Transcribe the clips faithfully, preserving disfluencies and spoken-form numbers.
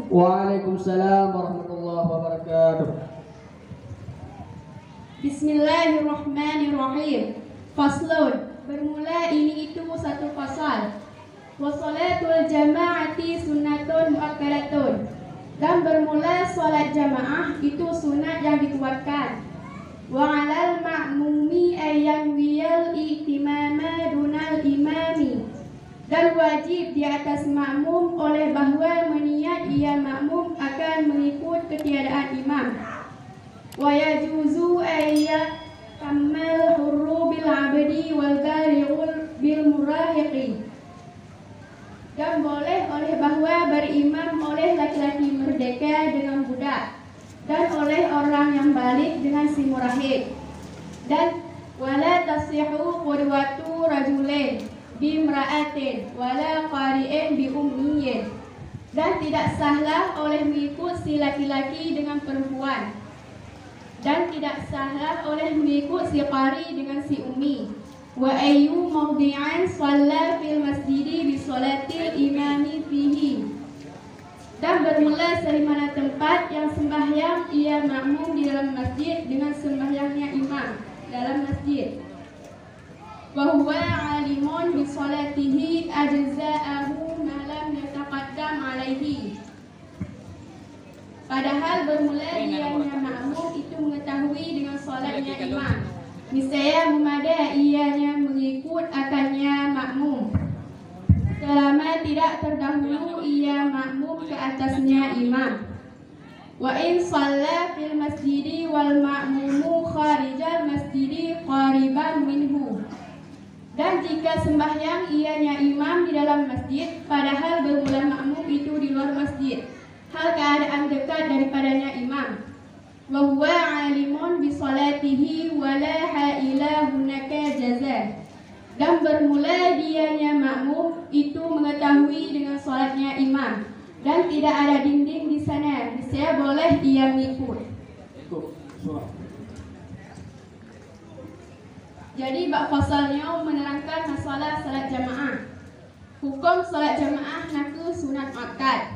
Waalaikumsalam warahmatullahi wabarakatuh. Bismillahirrahmanirrahim. Faslun, bermula ini itu satu pasal. Wa salatul jama'ati sunnatun muakkadatun. Dan bermula salat jamaah itu sunat yang dikuatkan. Wa 'alal ma'mumi ayyan wiyal i'timama dunal imami. Dan wajib di atas makmum oleh bahwa meniat ia makmum akan mengikut ketiadaan imam. Wa yajuzu ayya kammal hurru bil abdi wal balighu bil murahiqi. Dan boleh oleh bahwa berimam oleh laki-laki merdeka dengan budak, dan oleh orang yang baligh dengan si murahik. Dan wala tasihu qudwatu rajulin bimra'atin wala qari'in bi ummiyin. Dan tidak sahlah oleh mengikut si laki-laki dengan perempuan, dan tidak sahlah oleh mengikut si qari dengan si ummi. Wa ayyu mawdi'in shalla fil masjidi bi shalatil imami fihi. Dan bermula serimana tempat yang sembahyang ia makmum di dalam masjid dengan sembahyangnya imam dalam masjid. Wa huwa alimun bi shalatihi ajza'ahu ma lam yataqaddam alaihi. Padahal bermula ianya makmum itu mengetahui dengan salatnya imam, niscaya meumada ianya mengikut akannya makmum, selama tidak terdahulu ia makmum ke atasnya imam. Wa in shalla fil masjidi wal ma'mumu kharijal masjidi qariban minhu. Dan jika sembahyang ianya imam di dalam masjid, padahal bermula makmum itu di luar masjid, hal keadaan dekat daripadanya imam, wa huwa alimun bi shalatihi wa la haila hunaka jaza. Dan bermula dianya makmum itu mengetahui dengan salatnya imam, dan tidak ada dinding di sana, niscaya boleh ia mengikut. Jadi, bak fasal nyoe menerangkan masalah salat jamaah. Huköm salat jamaah nakeuh sunat muakkad.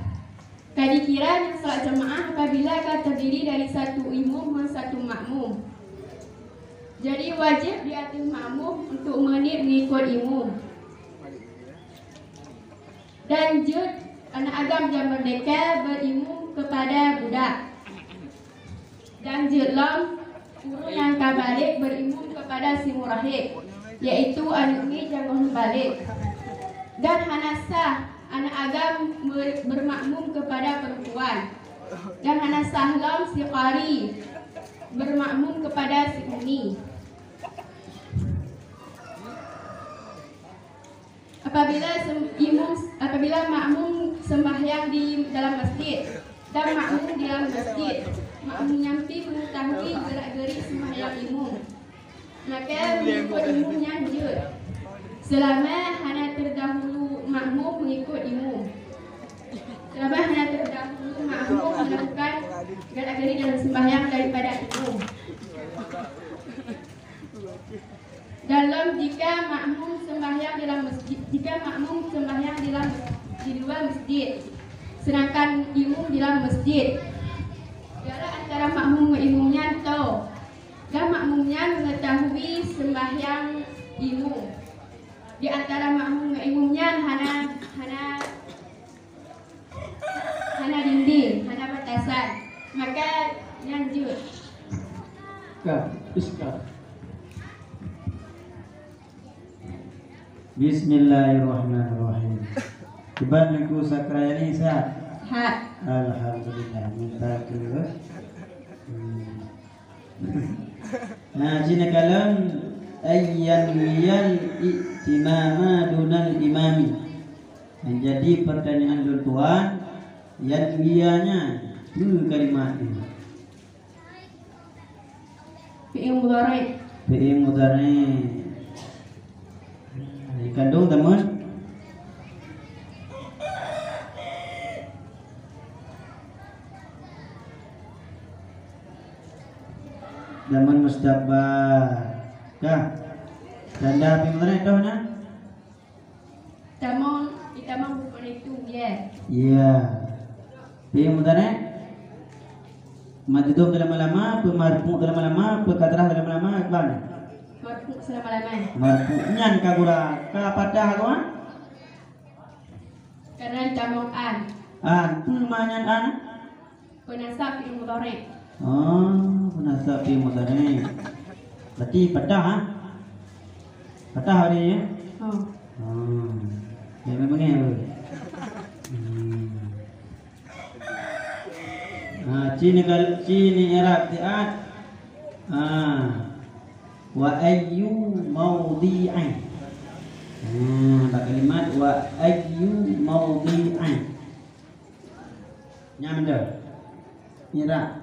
Ka dikira nyan salat jamaah apabila ka terdiri dari satu imum ngon satu makmum. Jadi, wajéb di ateueh makmum untuk meuniet mengikut imum. Dan jeuet aneuk agam nyang meurdéhka beuimum keupada budak. Dan jeuet lom ureuëng nyang ka balek beuimum keupada si murahik, yaitu aneuk miet nyang gohlom balek. Dan hana sah aneuk agam beu-, beumakmum keupada peurempuan. Dan hana sah lom si qari beumakmum keupada si ummi. Apabila sem-, imum, apabila makmum sembahyang di dalam masjid dan makmum di dalam masjid, makmum nyan pih mengetahui gerak-gerik sembahyang imum, maka mengikut imum nyan jeuet, selama hana terdahulu makmum mengikut imum. Selama hana terdahulu makmum melakukan gerak-gerik dalam sembahyang daripada imum. Dan lom jika makmum sembahyang di dalam masjid, jika makmum sembahyang di dalam, di luar masjid, sedangkan imum di dalam masjid, jarak antara makmum ngon imum nyan toe, dan makmum nyan mengetahui sembahyang imum. Di antara makmum ngon imum nyan hana, hana hana dinding, hana batasan, maka nyan jeuet. Ka, iska. Bismillahirrahmanirrahim. Kiban Teungku Sakrayani sehat? Sehat. Alhamdulillah. Minta ke. Hmm. Nah, jih neukalon, ayyan wiyal i'timama dunal imami. Nah, jadi pertanyaan lôn tuan, yan wiyanya, peue kalimat nyoe? Fi'il mudhari'. Fi'il mudhari'. Dikandong teman. Zaman Mustafa. Kah? Tanda api meureh toh na? Tamong, itamong bukan itu, ya. Ya. Fi'il mudhari'. Majzum teulama-lama, peu marfu' teulama-lama, peu kasrah teulama-lama, ban. Marfu' seulama-lama. Marfu'. Nyan ka gura, ka patah gura? Karena ditamong an. An, peu ma nyan an? Peunasab fi'il mudhari'. Oh, peunasab fi'il mudhari'. Berarti patah, ha? Patah hari ya? Oh. Oh. Ya, memang ya. Hmm. Ha, ci ni kal-, ci ni i'rab siat. Ha. Wa ayyu maudhi'in. Ha, bak kalimat wa ayyu maudhi'in. Nyan dah. I'rab.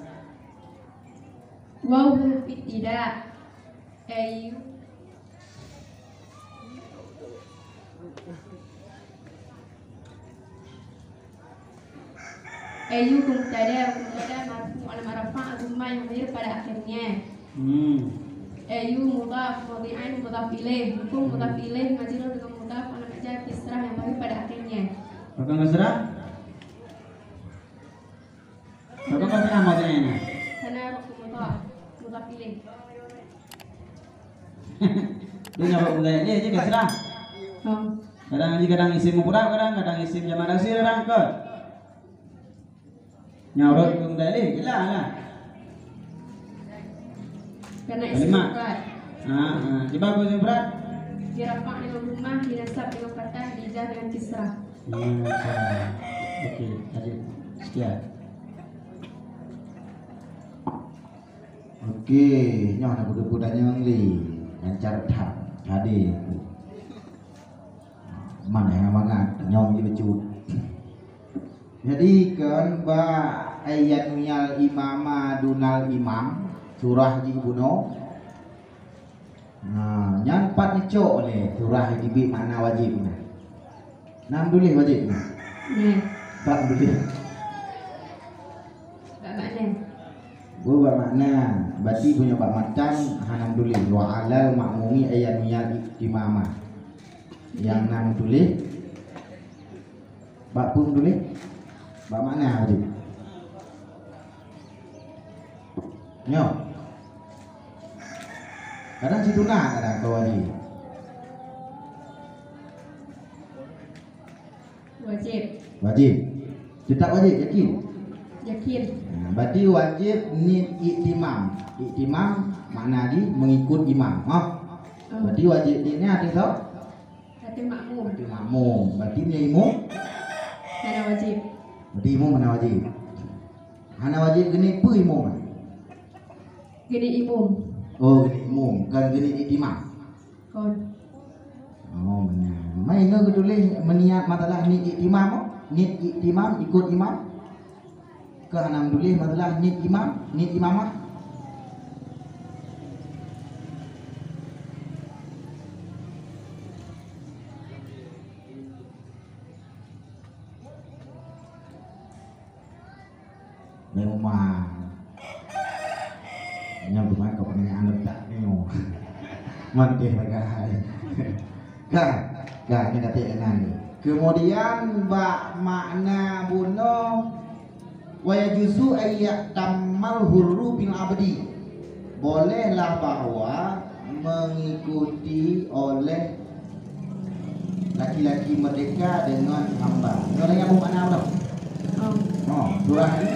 Waw huruf ibtida. Ayyu. Ayyu mubtada, mubtada marfu' alamat rafa' dhammah nyang zahir pada akhirnya. Hmm. Ayyu mudhaf, maudhi'in mudhaf ilaih, hukum mudhaf ilaih majrur dengan mudhaf alamat jar kisrah nyang zahir pada akhirnya. Apa kasrah? Apa kasrah maudhi'in? Karena mudhaf, mudhaf ilaih. Dia nyabak mudhari' dia je kasrah. Oh. Kadang ji kadang isim mufrad, kadang, kadang isim jamak taksir, kadang kot. Nyaurot mudhari' jelas lah. Karena isim mufrad. Ha, ha. Cuba aku isim mufrad. Dirafa'na dhammah, dinasab dengan fathah, dijar dengan kisrah. Hmm, okey, lanjut. Sekian. Oke, nyoe na beutôi tanyong lé. Lancar that. Hadir. Mana yang mangat? Tanyong je bacut. Jadi kan ba ayat miyal imama dunal imam, surah ji bunoe. Nah, nyan pat neucok lé surah nyang teubiet makna wajéb nyan. Nam tuléh wajéb nyan? Nyan. Bak tuléh. Bak makna. Oh, bak makna. Berarti punya bak matan hana tuléh. Wa alal ma'mumi ayyan miyal imamah. Yang nam tuléh. Bak peue tuléh? Bak makna wajéb. Nyoe. Kadang situ na, kadang ka wajéb. Wajéb. Wajéb. Tetap wajéb, yakin? Yakin. Nah, berarti wajéb niet iktimam. Iktimam makna di mengikut imam. Ha? Hmm. Berarti wajéb niet nyan ateueh soe? Ateueh makmum. Ateueh makmum. Berarti meunyoe imum? Hana wajéb. Berarti imum hana wajéb. Hana wajéb geuneuk peue imum? Geuneuk imum. Oh, geuneuk imum, kon geuneuk iktimam. Kon. Oh, meunan. Mai nyoe geutuléh meuniat masalah niet iktimam, oh? Niet iktimam, ikut imam. Keu hana tuléh masalah niet imam, niet imamah. Memang. Nyan bukan kau pertanyaan letak ni. Manteh bagai. Ka, ka, ni kata enang ni. Kemudian bak makna bunoe, wa yajuzu ayyaktamal hurru bil abdi. Bolehlah bahwa mengikuti oleh laki-laki merdeka dengan hamba. Nyoe lagèe apa makna udah? Oh. Oh, surah ni.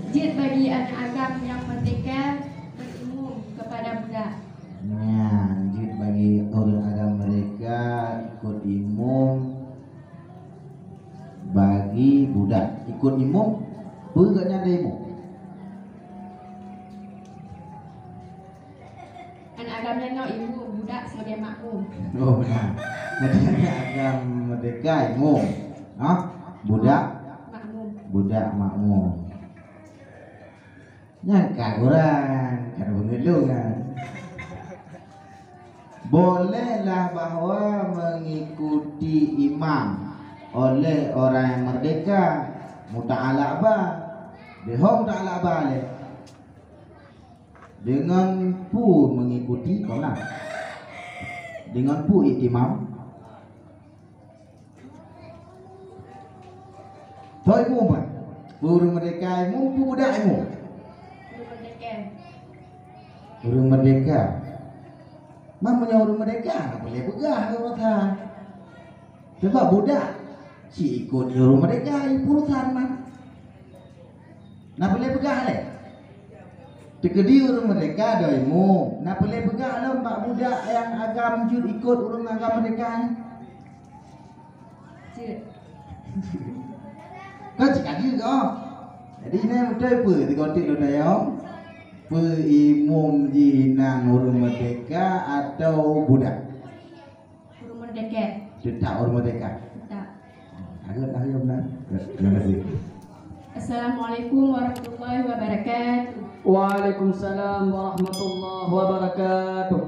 Jeuet bagi aneuk agam nyang merdeka berimum kepada budak. Nyan, jeuet bagi ureueng agam merdeka ikut imum bagi budak. Ikut imum, peue gobnyan lé imum? Aneuk agam nyan nyoe imum, budak sebagai makmum. Oh, benar. Jadi, aneuk agam merdeka imum. Ha? Budak? Makmum. Budak makmum. Nyan ka gurang, ka beungeulong nyan. Bolehlah bahwa mengikuti imam oleh orang yang merdeka, muta'alaq ba. Beuhom muta'alaq ba lé. Dengan peue mengikuti, kon na? Dengan peue iktimam? Toh imum, Mak? Ureuëng merdeka imum, peue budak imum? Ureuëng merdeka. Ureuëng merdeka. Mak, meunyoe ureuëng merdeka, hana peureulée peugah ureuëng merdeka. Sebab budak, si ikot ureuëng merdeka, i urusan, Mak. Na peureulée peugah lé? Teukeudi ureuëng merdeka doi imum, na peureulée peugah lom bak budak nyang agam jeuet ikot ureuëng agam merdeka nyan? Jeuet. Kan cit ka jeuet kah? Jadi, nyan beutôi peue teugotik lôn tanyong? Peue imum jih nyan ureuëng merdeka atawa budak? Ureuëng merdeka. Teutap ureuëng merdeka. Teutap. Agak dah ya benar. Terima kasih. Assalamualaikum warahmatullahi wabarakatuh. Waalaikumsalam warahmatullahi wabarakatuh.